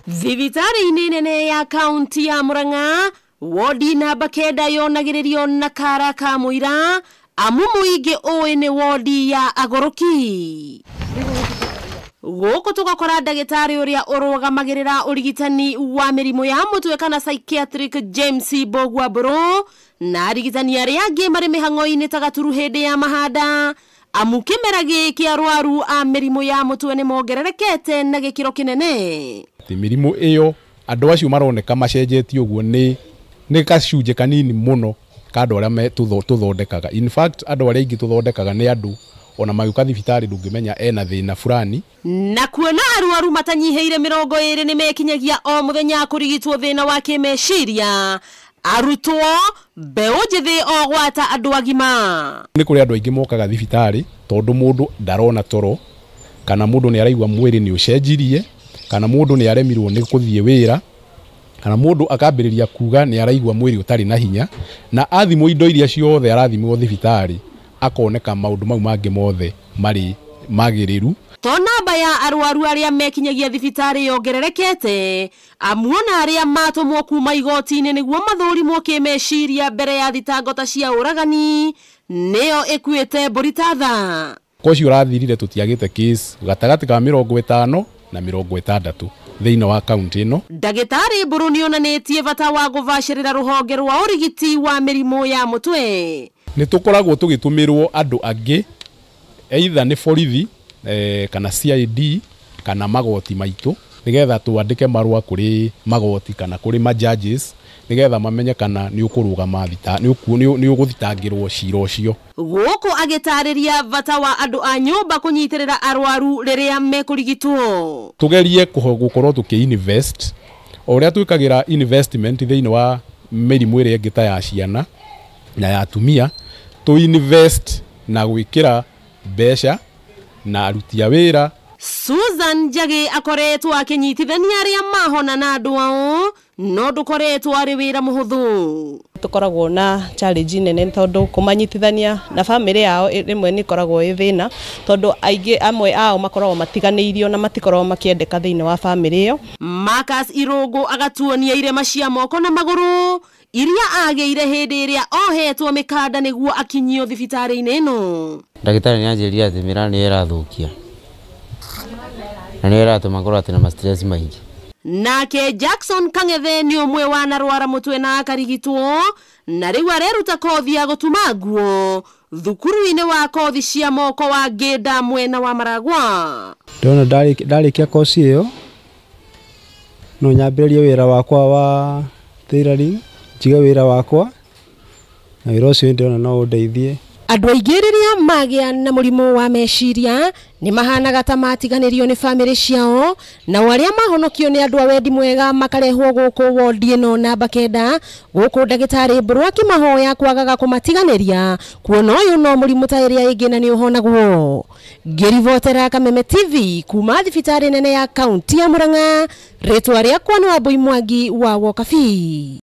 Thibitarĩ-inĩ nene ya kaunti ya Murang'a, wodi namba 9 yonagĩrĩrio na kara ka mũira, amu mũingĩ ũĩ nĩ wodi ya agũrũki. Gũkũ tũgakora ndagĩtarĩ ũrĩa ũrũgamagĩrĩra ũrigitani wa mĩrimũ ya mũtwe kana psychiatric James Mbũgua Mbũrũ, na arigitani arĩa angĩ marĩ mĩhang'o-inĩ ta gaturu hĩndĩ ya mahanda, amu kĩmera gĩkĩ arwaru a mĩrimũ ya mũtwe nĩ mongererekete na gĩkĩro kĩnene. Mĩrimũ ĩyo andũ acio maroneka macenjetie ũguo nĩ gacunjĩ kanini mũno ka andũ arĩa tũthondekaga. In fact andũ arĩa aingĩ tũthondekaga nĩ andũ ona magĩũka thibitarĩ ndũngĩmenya ena thĩna fulani. Na kuona arwaru matanyihĩire 20 nĩ mekinyagia o mũthenya kũrigitwo thĩna wa kĩmeciria, arutwo mbeũ njĩthĩ o gwata andũ agima. Nĩ kũrĩ andũ aingĩ mokaga thibitarĩ tondũ mũndũ ndarona toro, kana mũndũ nĩ araigua mwĩrĩ nĩ ũcenjirie, kana mũndũ nĩ aremirwo nĩ kũthiĩ wĩra, kana mũndũ akambĩrĩria kuga nĩ araigua mwĩrĩ ũtarĩ na hinya, na athimwo indo iria ciothe arathimwo thibitarĩ akoneka maũndũ mau mangĩ mothe marĩ magĩrĩru. To namba ya arwaru arĩa mekinyagia thibitarĩ yongererekete, amuona arĩa matũmwo kuma igoti-inĩ nĩguo mathũrimwo kĩmeciria mbere ya thitango ta cia ũragani nĩyo ĩkuĩte mbũri ta tha. Kwa ũcio ũrathirire tũtiagĩte case gatagatĩ ka 50 na 60 thĩinĩ wa kaunti ĩno. Ndagĩtarĩ Mbũrũ nĩonanĩtie bata wa gũbacĩrĩra rũhonge rwa ũrigiti wa mĩrimũ ya mũtwe. Nĩ tũkoragwo tũgĩtũmĩrwo andũ angĩ either nĩ borithi kana CID kana magoti maitũ nĩgetha twandĩke marũa kũrĩ magoti kana kũrĩ ma judges nĩgetha mamenye kana nĩ ũkũrũgama nĩ ũgũthitangĩrwo cira ũcio. Gũkũ agĩtarĩria bata wa andũ a nyũmba kũnyitĩrĩra arwaru rĩrĩa mekũrigitwo. Tũgerie gũkorwo tũkĩ-invest o ũrĩa twĩkagĩra investment thĩinĩ wa mĩrimũ ĩrĩa ĩngĩ ta ya ciana na ya atumia, tũ invest na gwĩkĩra mbeca na aruti a wĩra. Susan Njagi akoretwo akĩnyitithania arĩa mahona na andũ ao, no ndũkoretwo arĩ wĩra mũhũthũ. Tũkoragwo na challenge nene tondũ kũmanyitithania na famĩlĩ yao rĩmwe nĩ ĩkoragwo ĩ thĩna, tondũ aingĩ amwe ao makoragwo matiganĩirio na matikoragwo makĩendeka thĩinĩ wa famĩlĩ ĩyo. Marcus Irũngũ agatuonia irema cia moko na magũrũ iria agĩire hĩndĩ ĩrĩa ohetwo mĩkanda nĩguo akinyio thibitarĩ-inĩ ĩno. Ndagĩtarĩ nĩanjĩrire atĩ mĩraa nĩyo ĩrathũkia na nĩyo ĩratũma ngorwo atĩ na ma stress maingĩ. Nake Jackson Kang'ethe nĩ ũmwe wanarwara mũtwe na akarigitwo, na rĩu areruta kothi ya gũtuma nguo thukuru-inĩ wa kothi cia moko wa Ngĩnda mwena wa Maragwa. Ndona ndarĩkia kosi ĩyo no nyambĩrĩrie wĩra wakwa wa tailoring, njige wĩra wakwa na wĩra ũcio ndĩrona no ũndeithie. Andũ aingĩ rĩrĩa magĩa na mũrimũ wa meciria nĩ mahanaga ta matiganĩrio nĩ famĩlĩ ciao, nao arĩa mahonokio nĩ andũ a wendi mwega makarehwo gũkũ wodi ĩno namba 9. Gũkũ ndagĩtarĩ Mbũrũ akĩmahoya kwagaga kũmatiganĩria, kuona ũyũ no mũrimũ ta ĩrĩa ĩngĩ na nĩ ũhonagwo. Ngĩribotera Kameme TV kuma thibitarĩ nene ya kaunti ya Murang'a, rĩtwa rĩakwa nĩ Wambui Mwangi wa Wokabi.